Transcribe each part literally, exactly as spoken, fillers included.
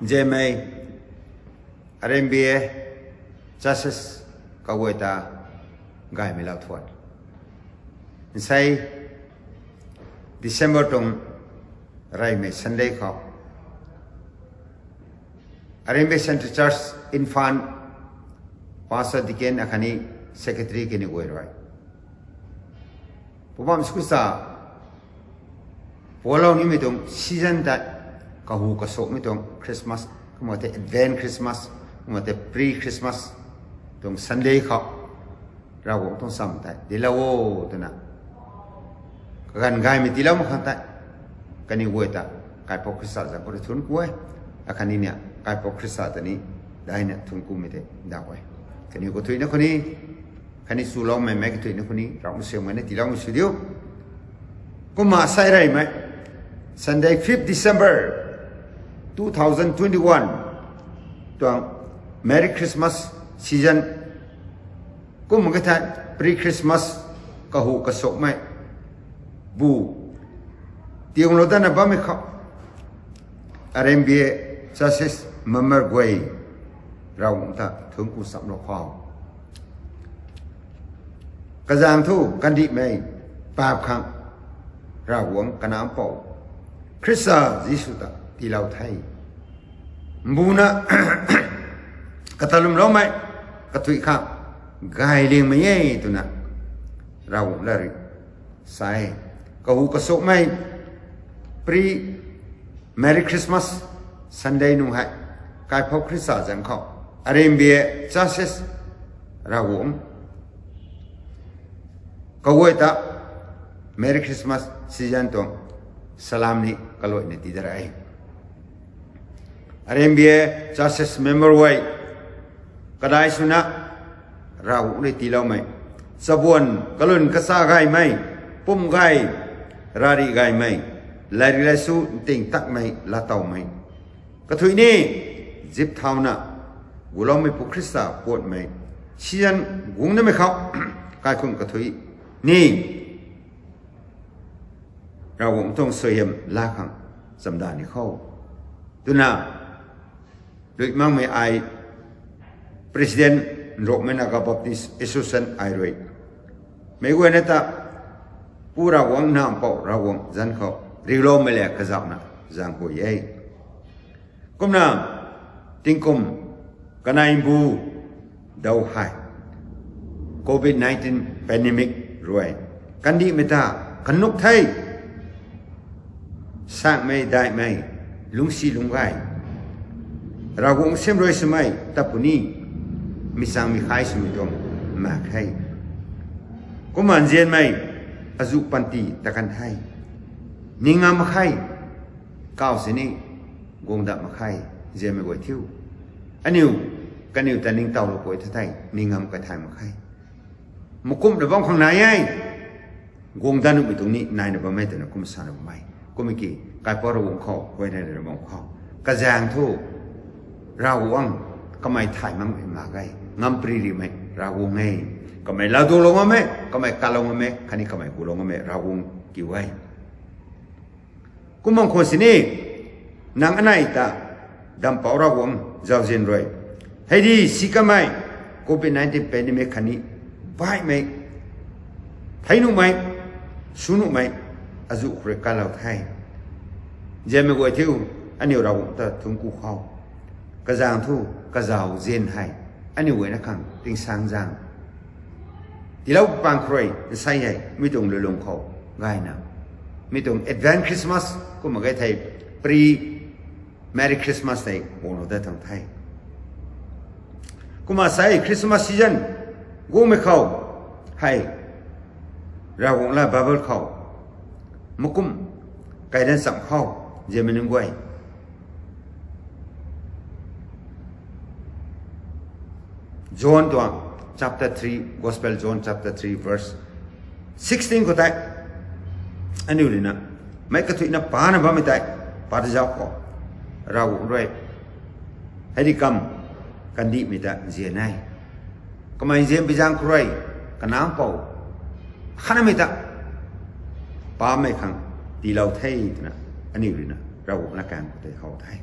Nzianmei R M B A churches kaguay ta gaymei lau thuan. Nsei December tuang reymei Sunday khou R M B A Central Church Imphal pastor, deacon akhatni secretary kaniw guay rui Poubauhmei Jisu Khrista pualou nimei tuang season tei, kahu kasukmei tuang Christmas, kumna tei Advent Christmas, kumna tei Pre-Christmas tuang Sunday khou Ravguangc tuang cham tei dinclou o twna kaganv gaymei tiilou mak khang tei kaniw guay ta Kaipouc Khrista zaeng khou rui thuanc ku e. Akhatni ni Kaipouc Khrista ta ni daina thuanc kumei tei ndauh e. Kaniw kathuicna khou ni, khatni chuloumei mei kathuicna khou ni Ravguangc siamna tiiloumei sw diu. Kumna sei reymei Sunday, fifth December two thousand twenty-one tuang Merry Christmas season, kumna khe thei Pre-Christmas kahu kasukmei bu tiilou datna bammei khou R M B A churches member guay Ravguangc ta thuanc ku chamlou khou, kazaeng thu kandihmei paap khang Ravguangc Kanac Mpouh Khrista Jisu ta tiilou the. Mbuna katalumloumei kathuic khang gay liangmei e twna Ravguangc lat rui sa e. Kahu kasukmei Pre-Merry Christmas Sunday nung hei Kaipouc Khrista zaeng khou R M B A churches Ravguangc kaguay ta Merry Christmas season tuang salam ni kaluaina tii dat e. R M B A churches member guay kadai swna Ravguangc rui tiiloumei chabuan kalwn kacha gaymei, pum gay, rari gaymei, lairik laisu nting takmei laatowmei kathuic ni zip thauna guloumeipu Khrista puatmei season guang namei khou kaikhunc kathuic ni Ravguangc tuang suaihiam laa khang chamdan ni khou twna luih makmei ai President Nrukmei Naga Baptist Association ai rui meic guayna ta Pu Ravguangc, Nac Mpouh Ravguangc zanc khou riuloumei le kazauhna zaeng hui e. Kumna tingkum kanei mbu dau hei covid nineteen pandemic rui kandihmei ta kanuk the. Saekmei daihmei, lungcsi lungc gay, Ravguangc siamruai swmei ta puni, mi chang mi khai swmei tuang mak khe. Kumna nzianmei azuh panty ta kan the, ning ngam mak khe, kaw sini guang dat mak khe, nzianmei guay thiu. Aniu kaniw ta ningtowlou pui the thei ning ngam kai thay mak khe. Makumhna bam khang nai e, guang dat nuhmei tuang ni naina bam e twna kum sana bam e. Kummei ki Kaipouc Ravguangc khou huayneyna bam khou kazaeng thu Ravguangc kamei thay makmei mak ge, ngam pri rimei Ravguangc e. Kamei laadulou ngam e, kamei kalou ngam e, khatni kamei gulou ngam e Ravguangc kiu e. Kum bam khwan sini nang anei ta Dampouc Ravguangc zauzian rui hei di si kamei covid nineteen pandemic khatni baihmei thei nuhmei, sw nuhmei azuh khou rui kalou the. Nzianmei guay thiu, aniu Ravguangc ta thuanc ku khou kazaeng thu kazauzian hei aniu guayna khang tingsaengzaeng tiilou pang khou rui nsei hei mi tuang lulung khou gayna, mi tuang Advent Christmas kumna ge thei Pre-Merry Christmas tei guanglou dat tuang the. Kumna sei Christmas season guangmei khou hei Ravguangc la Bible khou makumh kaidan cham khou nzianmei nunc guay John tuang chapter three, Gospel John chapter three verse sixteen khou tei aniu ruina meic kathuicna pana bammei tei pat zauc khou Ravguangc rui hei di kam kandihmei ta nzian e. Kamei nzianpui zaeng khou rui Kanac Mpouh khatnamei ta pamei khang tiilou the twna aniu ruina Ravguangc latkaeng khou tei how the.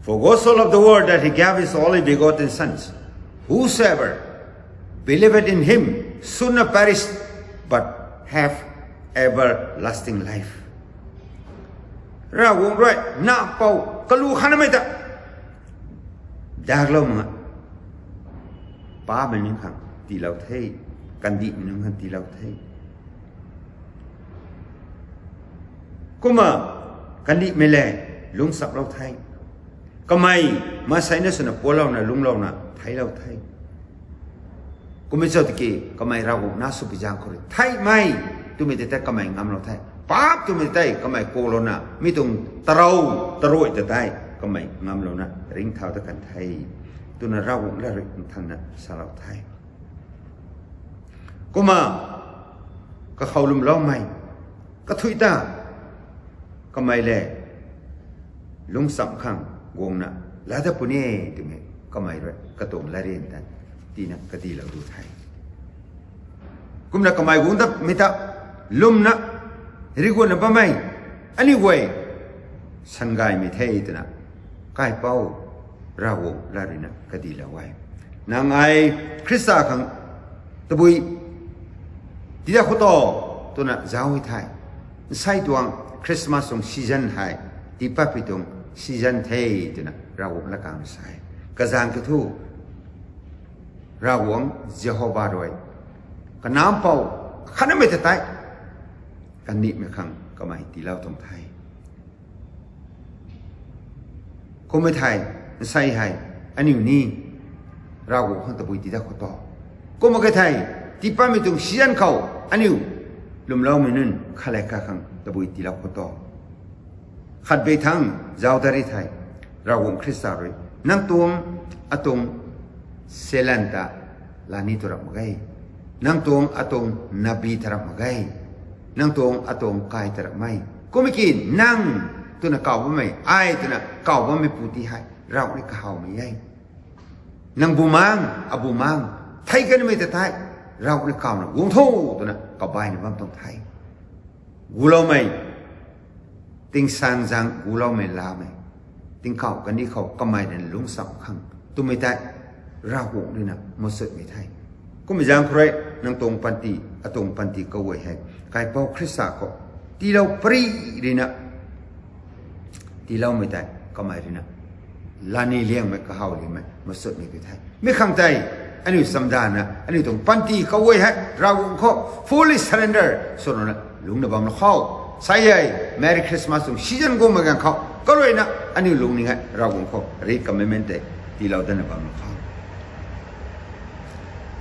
For God so loved the world that he gave his only begotten Son, whosoever believeth in him should not perish, but have everlasting life. Ravguangc rui nac pou kalu khanamei ta daklou mak, paapmei nunc khang tiilou the, kandihmei nunc khang tiilou the. Kumna kandihmei le lungchamlou the. Kamei maansei na swna pualouna lungclouna theiclou the. Kummei cho tiki kamei Ravguangc nac sw pi zaeng khou rui theihmei twmei tei tei kamei ngamlou the. Paap twmei tei kamei kuaklouna mi tuang tarou, taruai ta tei kamei ngamlouna ringcthau ta kan the, twna Ravguangc lat rui nthanna salou the. Kumna kakhou lwmloumei kathuic ta kamei le lungcham khang guangna laa dat puni e twmei kamei rui katuang latryan ta tiina kadihlou du the. Kumna kamei guang datmei ta lwmna riguanna bammei aniu guay sangaymei the twna kaipouc Ravguangc lat ruina kadihlou e. Nang ai Khrista khang tabui tiidat khou to twna zauc e the. Nsei tuang Christmas tuang season hei tiipatpui tuang season the twna Ravguangc lat kang sa e. Kazaeng kiu thu Ravguangc Jehova rui kanac pou khanamei ta tei kandihmei khang kamei tiilou tuang the. Kummei thei nsei hei aniu ni Ravguangc khang tabui tiidat khou to, kumna ke thei tiipatmei tuang season khou aniu lwmloumei nunc khat le khat khang tabui tiilou khou to, khatbei thangc zauc dat ri thei, Ravguangc Khrista rui nang tuang atuang selan ta lani tu rap mak ge, nang tuang atuang nabi ta rap mak ge, nang tuang atuang kai ta rap mak ge. Kummei ki nang twna kaw bammei, ai twna kaw bammei pu ti hei Ravguangc rui kahawmei e. Nang bumaengc, abumaengc, thei kanmei ta tei Ravguangc rui kawna guang tho twna kabaina bam tuang the. Guloumei, tingsaengzaeng guloumei lamei, tingkauh kandih khou kamei rui lungcham khang twmei tei Ravguangc ruina machutmei the. Kummei zaeng khou rui nang tuang panty, atuang panty kaguay hei kaipouc Khrista khou tiilou pary ruina tiiloumei tei kamei ruina lani liangmei, kahaw liangmei machutmei kiu the. Mi khang tei aniu chamdana aniu tuang panty kaguay hei Ravguangc khou fully surrender swna lungcna bam lou khou, sa e, Merry Christmas tuang season guangmei ganv khou karuina aniu lungning hei Ravguangc khou recommitment tei tiilou datna bam lou khou,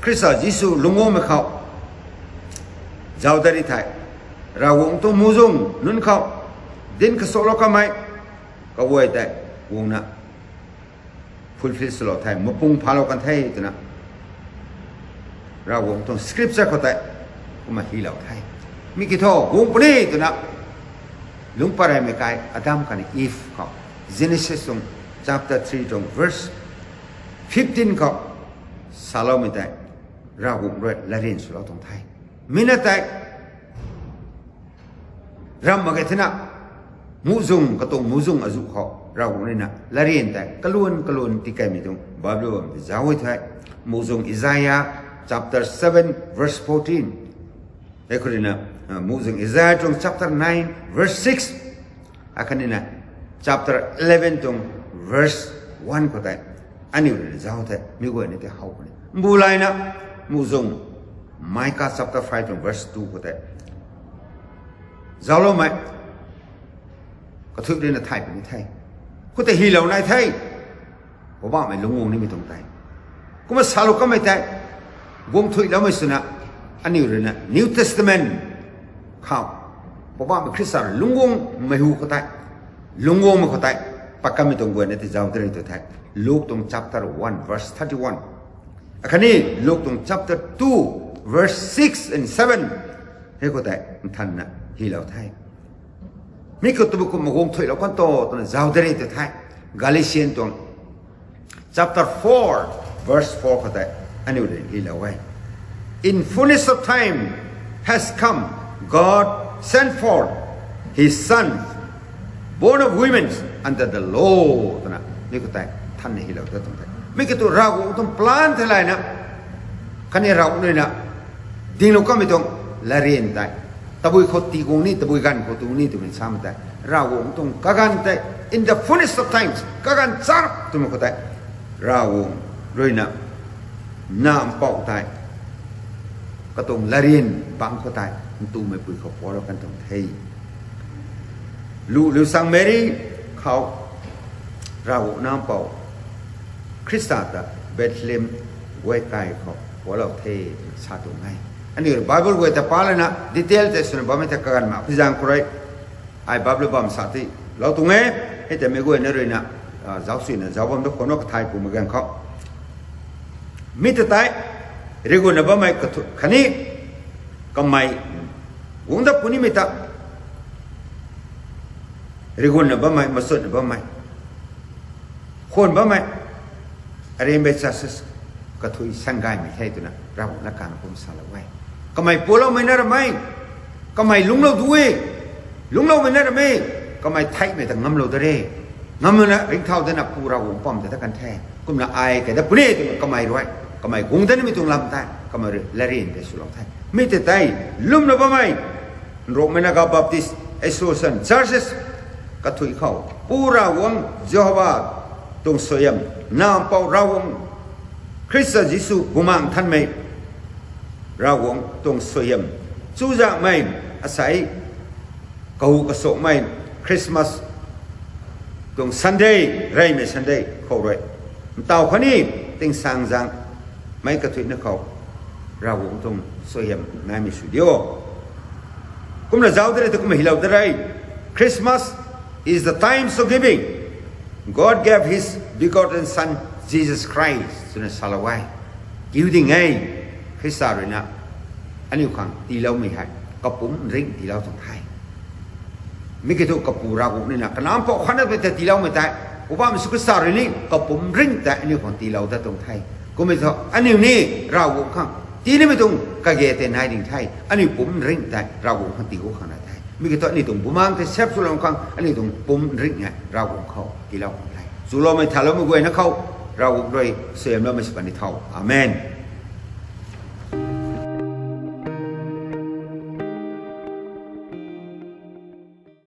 Khrista Jisu lungcguangmei khou zauc dat ri thei, Ravguangc tuang muhzwng nunc khou dinc kasalou kamei kaguay tei guangna fulfill swlou the, mapung phalou kan the twna Ravguangc tuang scripture khou tei kumna hylou the. Mi kiu thu guang puni twna lungc pat reymei kai Adam khatni Eve khou, Genesis tuang chapter three tuang verse fifteen khou saloumei tei Ravguangc rui latryan swlou tuang the. Mi na tei ramh mak ge thena, muhzwng, katuang muhzwng azuh khou Ravguangc ruina latryan tei kaluan kaluan tikeimei tuang Bible bam tei zauc e the. Muhzwng Isaiah chapter seven verse fourteen. Hei khou ruina, muhzwng Isaiah tuang chapter nine verse six. Akhatnina chapter eleven tuang verse one khou tei aniu ruina zauc the, mi guay ni tei how puni. Mbu layna muhzwng Micah chapter five tuang verse two khou tei zaucloumei kathuic ruina thay puni the. Khoutei hylou nai the. Poubauhmei lungcguang nimei tuang tei, kumna salou kamei tei guang thuiloumei swna aniu ruina New Testament khou Poubauhmei Khrista rui lungcguangmei hu khou tei, lungcguangmei khou tei pat kanmei tuang guayna tei zauc tei rui tu the. Luke tuang chapter one verse thirty-one, akhatni Luke tuang chapter two verse six and seven, hei khou tei nthanna hylou the. Mi khou tabui kumna guang thuilou kan to twna zauc tei rui tu the. Galatian tuang chapter four verse four khou tei aniu rui hylou e. In fullness of time has come, God sent forth his Son, born of women under the law, twna khou tei thanna hylou ta tuang the. Mi kiu thu Ravguangc tuang plan theilayna, khatni Ravguangc ruina dinglou kamei tuang latryan tei, tabui khou tii guang ni, tabui ganv khou tii guang ni twmei samei tei, Ravguangc tuang kaganv tei, in the fullness of times, kaganv charuk twmei khou tei, Ravguangc ruina, na mpouh tei, katuang latryan bangc khou tei, ntumei pui khou pualou kan tuang the. Lu Liusang Meri khou, Ravguangc na mpouh Khrista ta Bethlehem guay kai khou pualou the, sa tuang e. Aniu Bible guay ta pa lana detail tei swna bammei tei kaganv mak pui zaeng khou rui, ai Bible bam sa ti lou tuang e. Hei tei meic guayna ruina, zauc suina zauc bam da khou na kathai pumei ganv khou, mi ta tei, rigunna bammei kathu- khatni, kamei, guang dat punimei ta, rigunna bammei, machutna bammei, khwan bammei, arembe churches, kathui sanggaymei the twna Ravguangc na kan kum salou e. Kamei pualoumei na ramei, kamei lungclou du e, lungcloumei na ramei, kamei theihmei ta ngamlou da re, ngamlouna ringcthau dana Pu Ravguangc pam ta ta kan the. Kumna ai kai dat puni twna kamei rui, kamei guang dat nimei tuang lam tei kamei rui latryan tei swlou the. Mi tei tei, lwmna bammei, Nrukmei Naga Baptist Association Churches, kathui khou, Pu Ravguangc Jihova tuang suaihiam, na mpouh Ravguangc Khrista Jisu Bumaengh Nthanmei, Ravguangc tuang suaihiam, chuzaenghmei, asei, kahu kasukmei, Christmas tuang Sunday, reymei Sunday khou rui, ntaw khatni, tingsaengzaeng, meic kathuicna khou, Ravguangc tuang suaihiam naimei sw diu. Kumna zauc da re ta kumna hylou da re. Christmas is the time for giving. God gave his begotten Son, Jesus Christ, twna salou e. Kiu ding e, Khrista ruina aniu khang tiiloumei hei, kapumc ringh tiilou tuang the. Mi kiu thu Kapu Ravguangc nina kanac mpouh khatna pei ta tiiloumei tei, Poubauhmei Jisu Khrista rui ni kapumc ringh tei aniu khang tiilou dat tuang the. Kummei thu aniu ni Ravguangc khang tii nimei tuang kage tei nai ding the. Aniu pumc ringh tei Ravguangc khang tii khou khang nai the. Mi kiu thu aniu tuang bumaengh tei sap swlou khang aniu tuang pumc ringh e Ravguangc khou tiilou khang the. Chuloumei thaloumei guayna khou, Ravguangc rui suaihiamloumei sw kan ni tho. Amen.